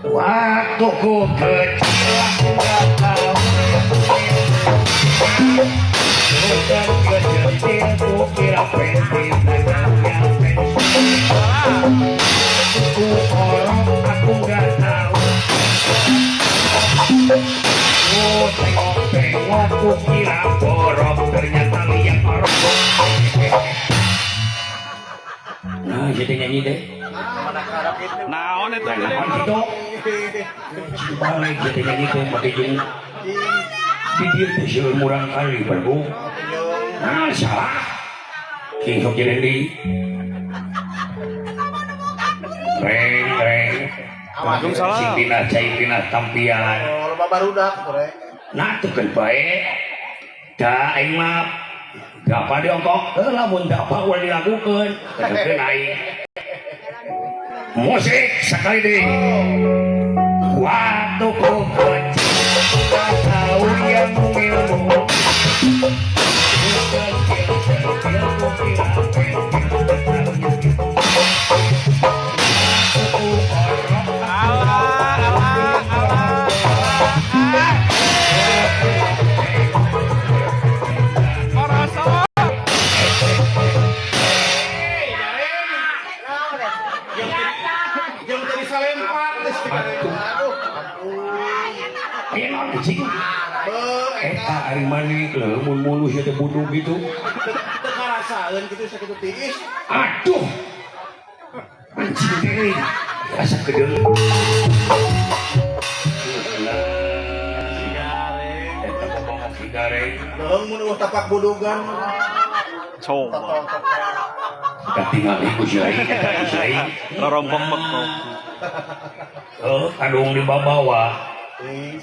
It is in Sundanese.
Waktu ku kecil aku gak tahu. Bukan kecil ku kira pensil, ternyata pensil. Ku orok aku gak tahu. Ku tengok-tengok ku kira borok, ternyata liang orok. Nah, jadi nyanyi deh. Naon eta Nah, naon gitu? Balik jadi nyanyi teh make jeung di dieu teh seueur murang kali baru. Nah, salah. King sok jadi di. Reng, reng. Waalaikumsalam. Sing pindah cai pindah tampian. Oh, loba barudak reng. Nah, tuh kan bae. Da aing mah gapa diongkok, heuh lamun dapa ulah dilakukeun. Kedekeun aing. Musik sekali deui. Waktu ku kecil tak tahu yang ilmu. Bukan kecil ku kira pensil, ternyata ku orok. Alah, alah, alah. Ah. Korosok. Jeung teu bisa lempar geus. Aduh, ampun. Aya naon anjing? Beuh, Eta eta ari maneh leumun mulus teh budug gitu. Teu karasaeun kitu sakitu tiis. Aduh. Anjing teh asa kedeung. Eta ngomong si gareng. Leuheung mun eueuh tapak budugan. Coba. Katingali ku si lain eta ku si lain. Rorompok pekok. Oh, kadung di bawah. Ih,